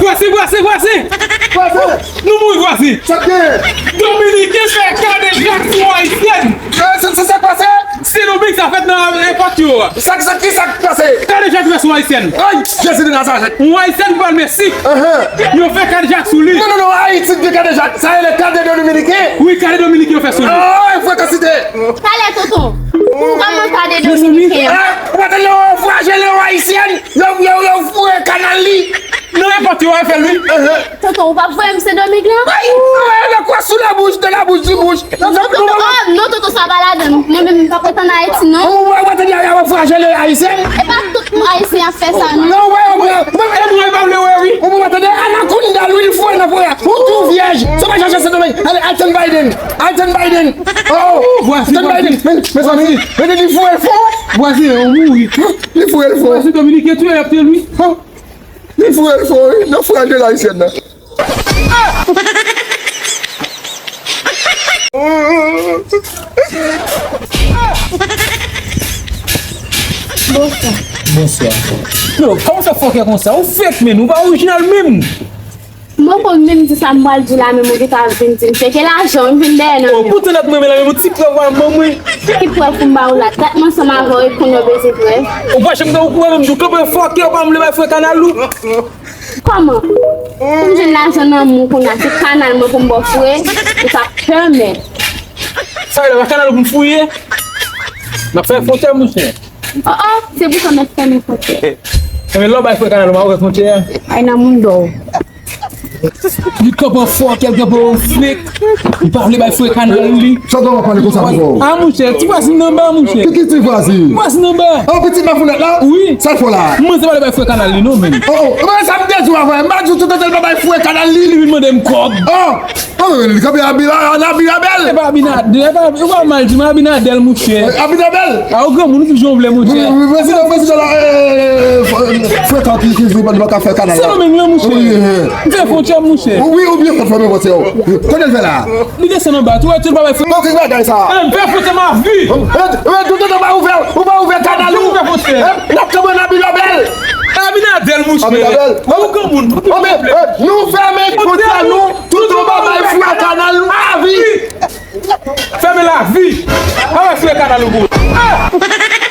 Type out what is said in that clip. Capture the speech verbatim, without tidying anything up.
Vwazen, vwazen, vwazen! Nou mouri, vwazen! Dominiken fè kadejak sou Ayisyèn! Sa k pase? Sendomeng sa fèt nan epòt yo. Sa k sa ki sa k pase? Kadejak fè sou Ayisyèn. Ay, Jezi de Nazarèt. Yon Ayisyèn ki pral Meksik. Yo fè kadejak sou li. Non, non, non, Ayiti gen kadejak. Sa rele kade dominiken. Wi, kade dominiken yo fè sou li. Oh, frekasite. Talè tonton. Kòman kade dominiken? Ou pa tande yo flajele yon Ayisyèn? Yo, yo, yo foure kanal li. Nan epòt yo, yo fè l, wi. Tonton, ou p ap voye m Sendomeng lan? Ay, nan kwa sou la bouche, de la bouche, di bouche. Non, tonton, oh, non, tonton, sa pa ladan. Mwen menm, m pa kontan Ayiti, non. Ou wè, ou tande, y a flajele Ayisyèn. E pa tout Ayisyen ap fè sa, non. Non, wè, wè, wè. E mwen, pa vle wè, wi. Ou pa tande, anakonda, lwil fwe nan fwe a. Ou tou vyèj. Sa pa chache Sendomeng. Ale, al tann Biden. Al tann Biden. Oh, oh, tann Biden. Men, mezanmi, men li foure l fò. Vwazen, ou mouri. Li foure l fò. Vwazen, dominiken touye, y ap touye l, wi. Li foure l fò, wi. Nan frajel Ayisyèn nan. Bonswa. Bonswa. Yo, kòman sa fòkè konsa? Ou fake, men ou pa orijinal menm. Mwen konn menm di sa m pral di w la, menm ou gentan ap vin di m fake. E lajan w vin dèyè nan men w. Poutan nèg mwen, men la menm yon ti prèv w al ban mwen. Ki prèv pou m ba w la? Dat m ansanm avè w epi kounye a w bezwen prèv? Ou pa janm gen okouran menm, jou kanpe fòkè, ou pa vle bay frè kanal ou. Kòman? Pou m jwenn lajan nan men w kounye a, se kanal mwen pou m ba w fouye, ou pa pèmèt. Sa vle di kanal ou pou m fouye? M ap fè fwontyè, monchè. Oh, oh, se pou sa m ap fèmen fwontyè. Enben, lè w bay frè kanal ou, m ap ouvè fwontyè a. Ay nan moun dò. Li kanpe fòkè, li kanpe fake. Li pa vle bay frè kanal li. Sa w ap pale konsa pou fò? A, monchè, ti vwazen nan ba, monchè. Ki, ki ti vwazen? Vwazen nan ba. An pitit mafounèt la? Wi. Sa l fè w la? Mwen se pa vle bay frè kanal li, non, menm. Oh, oh, men sa m te di w avan, m pa di w tout ansanm pa bay frè kanal li. Li vin mande m kòb. Oh, oh, li kanpe Abila, an Abinadèl. E pa Abinadèl, e pa, ou pa mal di, men Abinadèl, monchè. Abinadèl. A, ou granmoun, ou di jan w vle, monchè. Wi, wi, prezidan, prezidan la, eh, eh, eh, frekan ki, ki di, ban nou pa ka fè kanal la. Se nou menm, monchè. Wi, eh. M fè fwontyè, monchè. Wi, ou byen fè fèmen fwontyè, wi. Kote l fè la? Li desann anba, tou, tou bagay fè. Bon, ki bagay sa? Eh, m fè fwontyè ma vi. Eh, eh, tout tan pa ouvè, ou pa ouvè kanal ou. Fè fwontyè. Eh, n ap kanpe nan Abinadèl. Abinadèl, monchè. Abinadèl. Ou granmoun. Oh, men, eh, nou fèmen fwontyè nou, tout tan pa bay frè kanal nou avi. Fèmen lavi. Pa bay frè kanal ou pou. Ah!